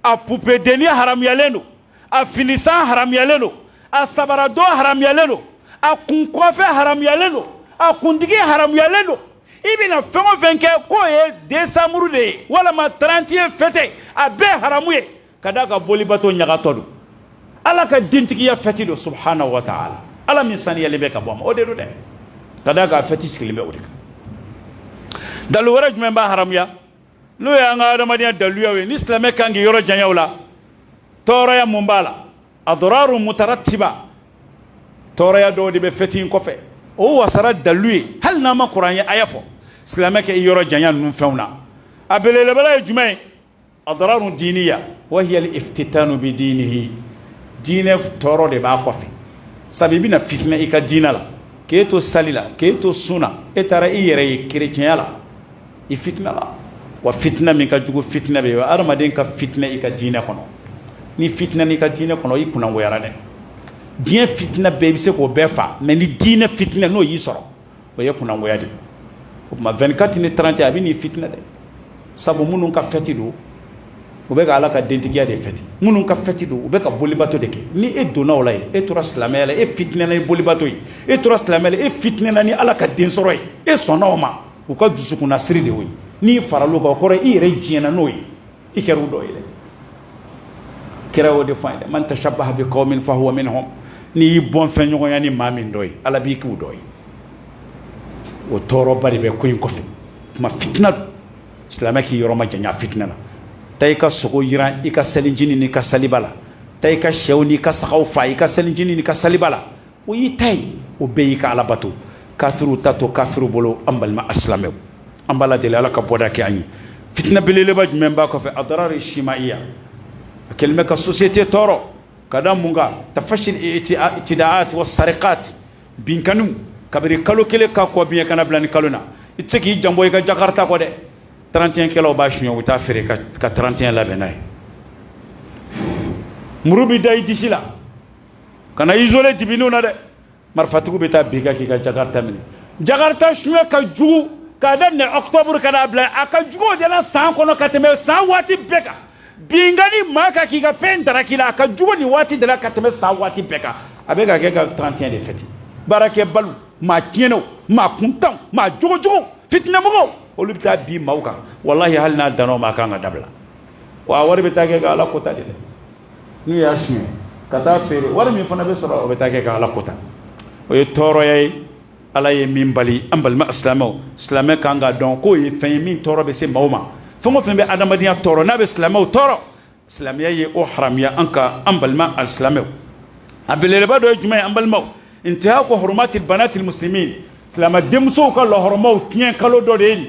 A: A pupedenni haramuyalen don, a finisan haramuyalen don, a sabaradon haramuyalen don, a kun kɔfɛ haramuyalen don, a kuntigi haramuyalen don. I bɛna fɛn o fɛn kɛ k'o ye décembre de ye walama 31 fête, a bɛɛ haramu ye, ka d'a kan bolibato ɲagatɔ don. Ala ka dentigiya fête don, subhanahu wa ta'ala. Ala min saniyalen bɛ ka bɔ a ma, o de don dɛ, ka d'a kan a fête sigilen bɛ o de kan. Dalu wɛrɛ jumɛn b'a haramuya? N'o y'an ka adamadenya daluyaw ye, ni silamɛ kan k'i yɔrɔ janya o la, tɔɔrɔya mun b'a la? Adraru mutarattiba, tɔɔrɔya dɔw de bɛ fête in kɔfɛ. O wasara dalu ye, hali n'an ma kuranɛ aya fɔ, silamɛ kɛ i yɔrɔ janya ninnu fɛnw na. A belebeleba ye jumɛn ye? Adraru diniya wa hiya al-iftitanu bi dinihi. Diinɛ tɔɔrɔ de b'a kɔfɛ, sabu i bɛna fitinɛ i ka diinɛ la. K'e to sali la, k'e to sun na, e taara i yɛrɛ ye kerecɛnya la, i fitina la. Wa fitina min ka jugu, fitina bɛ yen, adamaden ka fitinɛ i ka diinɛ kɔnɔ. Ni fitina n'i ka diinɛ kɔnɔ, i kunnangoyara dɛ. Diɲɛ fitina bɛɛ, i bɛ se k'o bɛɛ fa, mais ni diinɛ fitinɛ n'o y'i sɔrɔ, o ye kunnangoya de ye. O tuma 24 ni 31, a bɛ n'i fitinɛ dɛ, sabu minnu ka fête don, u bɛ ka Ala ka dentigiya de fête. Minnu ka fête don, u bɛ ka bolibato de kɛ. Ni e donna o la yen, e tora silamɛya la, e fitinɛna ni bolibato ye. E tora silamɛya la, e fitinɛna ni Ala ka den sɔrɔ ye. E sɔnna o ma, u ka dusukunnasiri de y'o ye. N'i faral'o kan, o kɔrɔ i yɛrɛ diɲɛna n'o ye, i kɛra u dɔ ye dɛ. Kira y'o de fɔ an ye dɛ: man tashabbaha bi qawmin fahuwa minhum. N'i y'i bɔn fɛn ɲɔgɔnya ni maa min dɔ ye, Ala b'i k'u dɔ ye. O tɔɔrɔba de bɛ ko in kɔfɛ. Kuma fitina don, silamɛ k'i yɔrɔ ma janya fitina na. Taa i ka sogo yiran i ka selijini n'i ka saliba la, taa i ka sɛw n'i ka sagaw fa i ka selijini n'i ka saliba la, o y'i ta ye, o bɛɛ y'i ka ala bato. Kafiriw ta to kafiriw bolo. An balima asilamɛw, an b'a la deli Ala ka bɔda kɛ an ye. Fitina belebeleba jumɛn b'a kɔfɛ? Adrari ijtimaiya. A kɛlen bɛ ka société tɔɔrɔ. Ka da mun kan? Tafashi i'tidaat wa sariqat, binkaniw. Kabiri kalo kelen ka kɔ biɲɛ kana bila ni kalo na, i tɛ se k'i janbɔ i ka jakarta kɔ dɛ. 31 kɛlaw b'a suɲɛ, u bɛ taa feere ka 31 labɛn n'a ye. Muru bɛ da i disi la, kana isolé dibiniw na dɛ. Marifatigiw bɛ taa bin k'i ka jakarta minɛ. Jakarta suɲɛ ka jugu k'a daminɛ octobre ka n'a bila, a ka jugu o de la san kɔnɔ ka tɛmɛ san waati bɛɛ kan. Binkani maa kan k'i ka fɛn daraki la, a ka jugu nin waati de la ka tɛmɛ san waati bɛɛ kan. A bɛ ka kɛ ka 31 de fêter. Baarakɛbaliw, maa tiɲɛnenw, maa kuntanw, maa jogojuguw, fitinɛmɔgɔw, olu bɛ taa bin maaw kan. Walahi, hali n'a danna o ma, a kan ka dabila. Wa a wari bɛ taa kɛ ka Ala kota de dɛ. N'u y'a suɲɛ ka taa feere, wari min fana bɛ sɔrɔ, o bɛ taa kɛ ka Ala kota. O ye tɔɔrɔya ye, Ala ye min bali. An balima silamɛw, silamɛ kan k'a dɔn k'o ye fɛn ye min tɔɔrɔ bɛ se maaw ma. Fɛn o fɛn bɛ adamadenya tɔɔrɔ, n'a bɛ silamɛw tɔɔrɔ, silamɛya ye o haramuya an ka. An balima alisilamɛw, a belebeleba dɔ ye jumɛn ye? An balimaw, intihaku hurumati banati muslimin, silamɛ denmusow ka lɔhɔrɔmaw tiɲɛ kalo dɔ de ye nin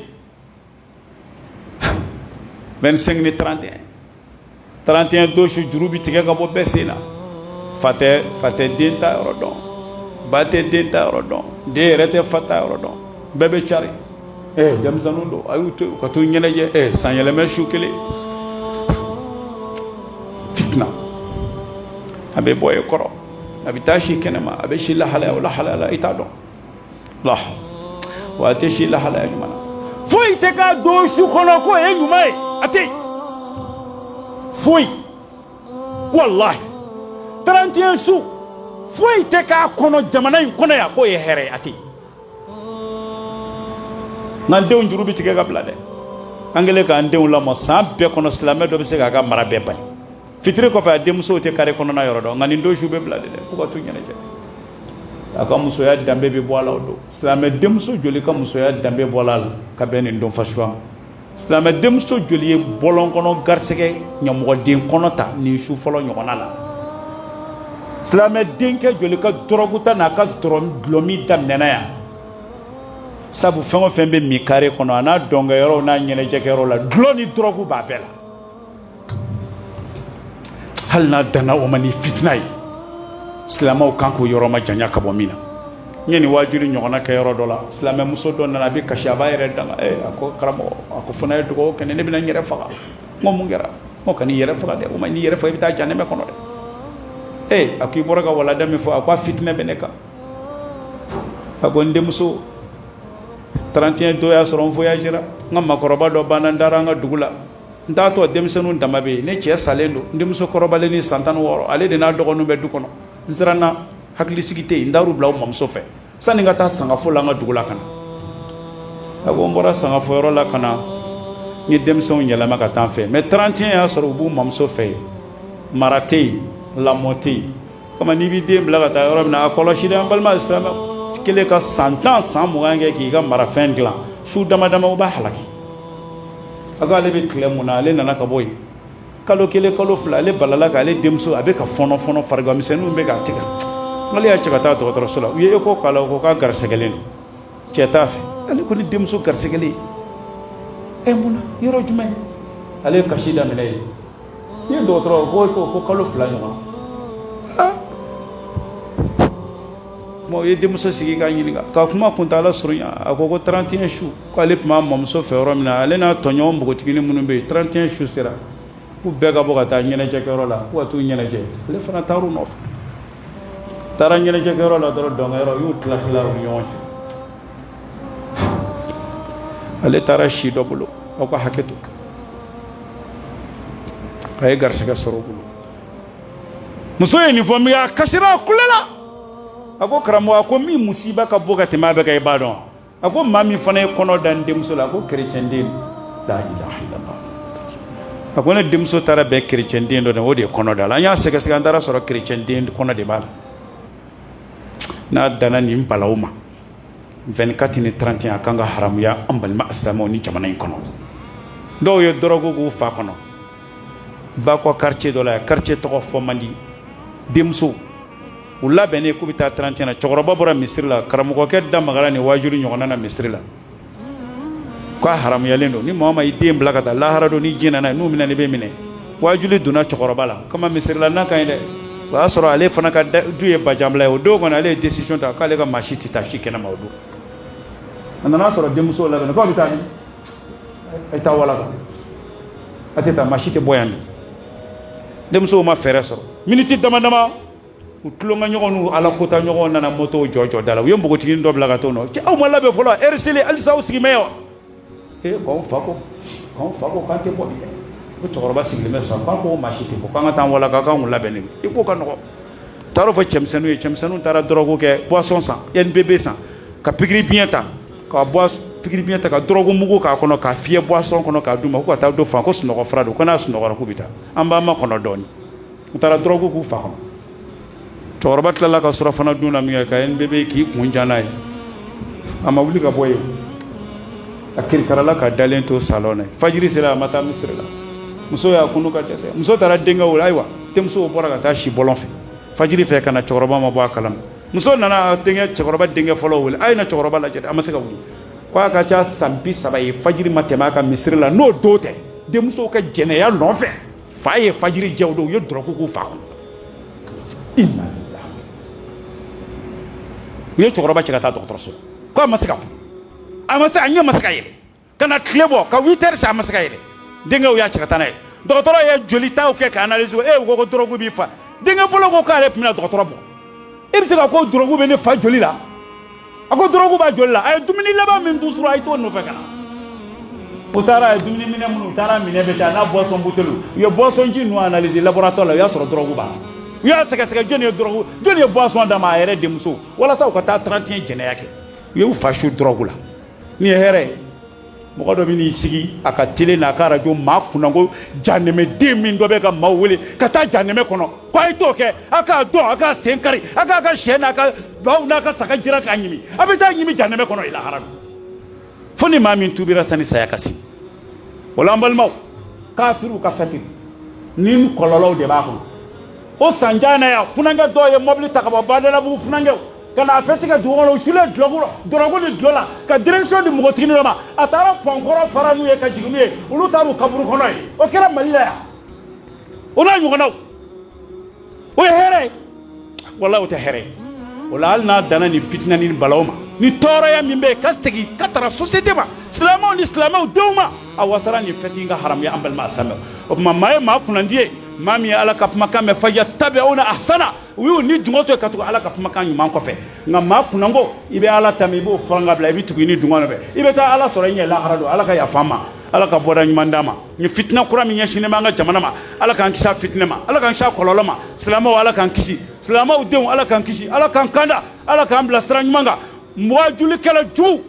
A: 25 ni 31. 31 don su, juru bi tigɛ ka bɔ bɛɛ sen na. Fa tɛ, fa tɛ den ta yɔrɔ dɔn, ba tɛ den ta yɔrɔ dɔn, den yɛrɛ tɛ fa ta yɔrɔ dɔn. Bɛɛ bɛ cari. Denmisɛnninw don, a y'u to u ka t'u ɲɛnajɛ. San yɛlɛmɛ su kelen, fitina a bɛ bɔ e kɔrɔ, a bɛ taa si kɛnɛma, a bɛ si lahalaya o lahalaya la, i t'a dɔn la, wa a tɛ si lahalaya ɲuman na. Foyi tɛ k'a don su kɔnɔ k'o ye ɲuman ye, a tɛ yen foyi. Walahi, 31 su, foyi tɛ k'a kɔnɔ jamana in kɔnɔ yan k'o ye hɛrɛ ye, a tɛ yen. N'an denw juru bɛ tigɛ ka bila dɛ. An kɛlen k'an denw lamɔ san bɛɛ kɔnɔ, silamɛ dɔ bɛ se k'a ka mara bɛɛ bali. Fitiri kɔfɛ, a denmusow tɛ kare kɔnɔna yɔrɔ dɔn, nka nin don su bɛ bila de dɛ, k'u ka t'u ɲɛnajɛ. A ka musoya danbe bɛ bɔ a la o don. Silamɛ denmuso joli ka musoya danbe bɔ a la ka bɛn nin don fasuguya ma? Silamɛ denmuso joli ye bɔlɔn kɔnɔ garisɛgɛ ɲamɔgɔden kɔnɔ ta nin su fɔlɔ ɲɔgɔnna la? Silamɛ denkɛ joli ka dɔrɔgu ta n'a ka dɔlɔmin daminɛna yan? Sabu fɛn o fɛn bɛ min kare kɔnɔ, a n'a dɔnkɛyɔrɔw n'a ɲɛnajɛkɛyɔrɔw la, dɔlɔ ni dɔrɔgu b'a bɛɛ la. Hali n'a danna o ma ni fitina ye, silamɛw kan k'u yɔrɔ ma janya ka bɔ min na. N ye nin waajuli ɲɔgɔnna kɛ yɔrɔ dɔ la, silamɛmuso dɔ nana, a bɛ kasi, a b'a yɛrɛ danga. A ko karamɔgɔ, a ko fo n'a ye dugawu kɛ ne bɛna n yɛrɛ faga. N ko mun kɛra? N ko kan'i yɛrɛ faga dɛ, o ma n'i yɛrɛ faga, i bɛ taa janɛmɛ kɔnɔ dɛ. A ko i bɔra ka walanda min fɔ, a ko a fitinɛ bɛ ne kan. A ko n denmuso, 31 don y'a sɔrɔ n voyagera, n ka maakɔrɔba dɔ banna, n taara an ka dugu la. N taatɔ, denmisɛnninw dama bɛ yen. Ne cɛ salen don, n denmuso kɔrɔbalen ni san 16, ale de n'a dɔgɔninw bɛ du kɔnɔ. N siranna, hakilisigi tɛ yen. N taar'u bila u mamuso fɛ sani n ka taa sangafo la an ka dugu la ka na. A ko n bɔra sangafo yɔrɔ la ka na, n ye denmisɛnw yɛlɛma ka taa n fɛ, mais 31 y'a sɔrɔ u b'u mamuso fɛ yen. Mara tɛ yen, lamɔ tɛ yen. Kama n'i b'i den bila ka taa yɔrɔ min na, a kɔlɔsi dɛ. An balima silamɛ kelen ka san 10, san 20 kɛ k'i ka marafɛn dilan, su dama dama u b'a halaki. A ko ale bɛ tile mun na, ale nana ka bɔ yen kalo 1, kalo 2, ale balala k'ale denmuso, a bɛ ka fɔnɔ fɔnɔ, farigan misɛnninw bɛ k'a tigɛ. Ale y'a cɛ ka taa dɔgɔtɔrɔso la, u ye écho k'a la, u ko k'a garisɛgɛlen don, cɛ t'a fɛ. Ale ko ni denmuso garisɛgɛlen, ɛ, mun na, yɔrɔ jumɛn? Ale ye kasi daminɛ yen. I ye dɔgɔtɔrɔ ko kalo 2 ɲɔgɔn kuma. U ye denmuso sigi k'a ɲininka, ka kuma kuntaala surunya, a ko ko 31 su, k'ale tun b'a mamuso fɛ yɔrɔ min na, ale n'a tɔɲɔgɔn npogotiginin minnu bɛ yen, 31 su sera, k'u bɛɛ ka bɔ ka taa ɲɛnajɛkɛyɔrɔ la, k'u ka t'u ɲɛnajɛ. Ale fana taar'u nɔfɛ, taara ɲɛnajɛkɛyɔrɔ la dɔrɔn, dɔnkɛyɔrɔ, u y'u tila tila u ni ɲɔgɔn cɛ. Ale taara si dɔ bolo, aw ka hakɛ to, a ye garisɛgɛ sɔrɔ o bolo. Muso ye nin fɔ min, a kasira, a kulela. A ko karamɔgɔ, a ko min musiba ka bon ka tɛmɛ a bɛɛ kan, i b'a dɔn? A ko maa min fana ye kɔnɔ da n denmuso la, a ko kerecɛnden. La ilaha illallah. A ko ne denmuso taara bɛn kerecɛnden dɔ de, o de ye kɔnɔ da la. An y'a sɛgɛsɛgɛ, an taara sɔrɔ kerecɛnden kɔnɔ de b'a la. N'a danna nin balawu ma, 24 ni 31, a kan ka haramuya an balima silamɛw ni jamana in kɔnɔ. Dɔw ye dɔrɔgu k'u fa kɔnɔ Bakɔ quartier dɔ la yan, quartier tɔgɔ fɔ man di. Denmuso u labɛnnen k'u bɛ taa 31 na, cɛkɔrɔba bɔra misiri la, karamɔgɔkɛ da magara ni wajuli ɲɔgɔnna na misiri la k'a haramuyalen don ni maa ma i den bila ka taa lahara don, ni diɲɛ nana n'u minɛ, ne bɛ minɛ. Wajuli donna cɛkɔrɔba la kama misiri la n'a ka ɲi dɛ. O y'a sɔrɔ ale fana ka du ye bajanbila ye. O don kɔni, ale ye décision ta k'ale ka maa si tɛ taa si kɛnɛma o don. A nana sɔrɔ denmuso labɛnnen k'aw bɛ taa min, a ye taa wala kan, a tɛ taa, maa si tɛ bɔ yan bi. Denmusow ma fɛɛrɛ sɔrɔ. Miniti dama dama, u tulonkɛ ɲɔgɔn n'u ala kota ɲɔgɔn nana moto jɔ jɔ da la. U ye npogotiginin dɔ bila ka t'o nɔ. Cɛ, aw ma labɛn fɔlɔ, heure selen, halisa aw sigi bɛ yan wa? Ee, k'anw fa ko k'an tɛ bɔ bi dɛ. Ko cɛkɔrɔba sigilen bɛ sisan, k'a ko maa si tɛ bɔ, k'an ka taa wala k'an kun labɛnnen don. I k'o ka nɔgɔn. Taar'o fɔ cɛmisɛnninw ye. Cɛmisɛnninw taara dɔrɔgu kɛ, boisson san, NBB san, ka pikiri biɲɛ ta, ka pikiri biɲɛ ta, ka dɔrɔgu mugu k'a kɔnɔ, k'a fiyɛ boisson kɔnɔ, k'a d'u ma ko ka taa don fan ko sunɔgɔ fura don, ko n'a sunɔgɔra k'u bɛ taa. An b'an makɔnɔ dɔɔnin. U taara dɔrɔgu k'u fa kɔnɔ. Cɛkɔrɔba tilala ka surafana dun na min kɛ, ka NBB k'i kun jan n'a ye, a ma wuli ka bɔ yen. A kirikarala ka dalen to salon na. Fajiri sera, a ma taa misiri la. Muso y'a kunu ka dɛsɛ. Muso taara denkɛ wele. Ayiwa, denmusow bɔra ka taa si bɔlɔn fɛ fajiri fɛ ka na, cɛkɔrɔba ma bɔ a kalama. Muso nana denkɛ, cɛkɔrɔba denkɛ fɔlɔ wele: a ye na cɛkɔrɔba lajɛ dɛ, a ma se ka wuli. Ko a ka ca san 30 ye, fajiri ma tɛmɛ a ka misiri la n'o don tɛ. Denmusow ka jɛnɛya nɔfɛ, fa ye fajiri jɛ o don, u ye dɔrɔgu k'u fa kɔnɔ. Inna lillahi. U ye cɛkɔrɔba cɛ ka taa dɔgɔtɔrɔso la, ko a ma se ka kun, a ma se, a ɲɛ ma se ka yɛlɛ ka na tile bɔ ka 8 heures se, a ma se ka yɛlɛ. Denkɛw y'a cɛ ka taa n'a ye. Dɔgɔtɔrɔ ye joli taw kɛ ka analyse. E ko ko dɔrɔgu b'i fa. Denkɛ fɔlɔ ko k'ale tun bɛna dɔgɔtɔrɔ bɔ. E bɛ se ka ko dɔrɔgu bɛ ne fa joli la? A ko dɔrɔgu b'a joli la. A ye dumuni laban min dun sɔrɔ, a ye t'o nɔfɛ ka na. U taara, a ye dumuni minɛ minnu, u taara minɛ bɛɛ ta n'a boisson bouteille. U ye boisson ji ninnu analyser laboratoire la, u y'a sɔrɔ dɔrɔgu b'a la. U y'a sɛgɛsɛgɛ, jɔnni ye dɔrɔgu, jɔnni ye boisson d'a ma? A yɛrɛ denmuso, walasa u ka taa 31 jɛnɛya kɛ. U y'u fa su dɔrɔgu la. Nin ye hɛrɛ ye? Mɔgɔ dɔ bɛ n'i sigi a ka télé n'a ka arajo, maa kunnanko janɛmɛden min dɔ bɛ ka maaw wele ka taa janɛmɛ kɔnɔ, ko a ye t'o kɛ, a k'a dɔn, a k'a sen kari, a k'a ka sɛ n'a ka baw n'a ka saga jira k'a ɲimi, a bɛ taa ɲimi janɛmɛ kɔnɔ i lahara don, fo ni maa min tubira sani saya ka se. O la, an balimaw, kafiriw ka fɛti ni kɔlɔlɔw de b'a kɔnɔ. O sanjan na yan, funankɛ dɔw ye mɔbili ta ka bɔ Badalabugu, funankɛw ka na a fɛti kɛ dugu kɔnɔ. U sulen dɔrɔgu ni dulɔ la, ka direction di npogotiginin dɔ ma. A taara pɔnkɔrɔ fara n'u ye ka jigin n'u ye, olu taara u kaburu kɔnɔ ye. O kɛra Mali la yan, o n'a ɲɔgɔnnaw. O ye hɛrɛ ye? Walahi, o tɛ hɛrɛ ye. O la, hali n'a danna nin fitina ni balaw ma, ni tɔɔrɔya min bɛ yen ka segin ka taara société ma, silamɛw ni silamɛw denw ma, a wasara nin fɛti in ka haramuya. An balima silamɛw, o tuma, maa ye maa kunnandi ye, maa min ye Ala ka kumakan mɛn, fayattabiuna ahsana, u y'u ni dungɔ to yen ka tugu Ala ka kumakan ɲuman kɔfɛ. Nka maa kunnango, i bɛ Ala ta, i b'o furan ka bila, i bɛ tugu i ni dungɔ nɔfɛ, i bɛ taa Ala sɔrɔ i ɲɛ lahara don. Ala ka yafa an ma. Ala ka bɔda ɲuman d'an ma. Nin fitina kura min ɲɛsinnen b'an ka jamana ma, Ala k'an kisi a fitinɛ ma, Ala k'an kisi a kɔlɔlɔ ma. Silamɛw, Ala k'an kisi. Silamɛw denw, Ala k'an kisi, Ala k'an kanda, Ala k'an bila sira ɲuman kan. Waajulikɛla jugu,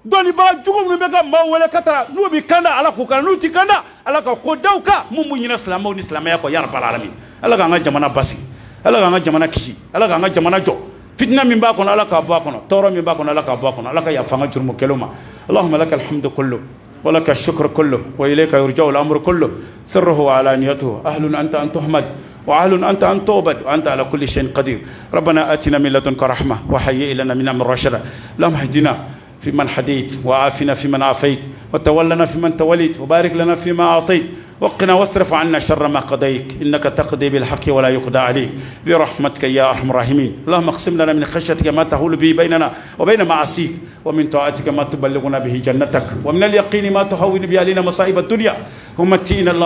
A: dɔnnibaa jugu minnu bɛ ka maaw wele ka taa, n'u bɛ kanda, Ala k'u kan. N'u ti kanda, Ala ka ko da u kan mun b'u ɲinɛ silamɛw ni silamɛya kɔ. Ya rabbal alamin, Ala k'an ka jamana basigi, Ala k'an ka jamana kisi, Ala k'an ka jamana jɔ. Fitina min b'a kɔnɔ, Ala k'a bɔ a kɔnɔ. Tɔɔrɔ min b'a kɔnɔ, Ala k'a bɔ a kɔnɔ. Ala ka yafa an ka jurumu kɛlenw ma. اللهم لك الحمد كله ولك الشكر كله وإليك يرجع الأمر كله سره وعلانيته. أهل أنت أن تحمد وأهل أنت أن تعبد وأنت على كل شيء قدير. ربنا آتنا من لدنك رحمة وهيئ لنا من أمرنا رشدا. اللهم اهدنا فيمن هديت وعافنا فيمن عافيت وتولنا فيمن توليت وبارك لنا فيما أعطيت وقنا واصرف عنا شر ما قضيت، إنك تقضي بالحق ولا يقضى عليك، برحمتك يا أرحم الراحمين. اللهم اقسم لنا من خشيتك ما تحول به بيننا وبين معاصيك، ومن طاعتك ما تبلغنا به جنتك، ومن اليقين ما تهون به علينا مصائب الدنيا، ومتعنا اللهم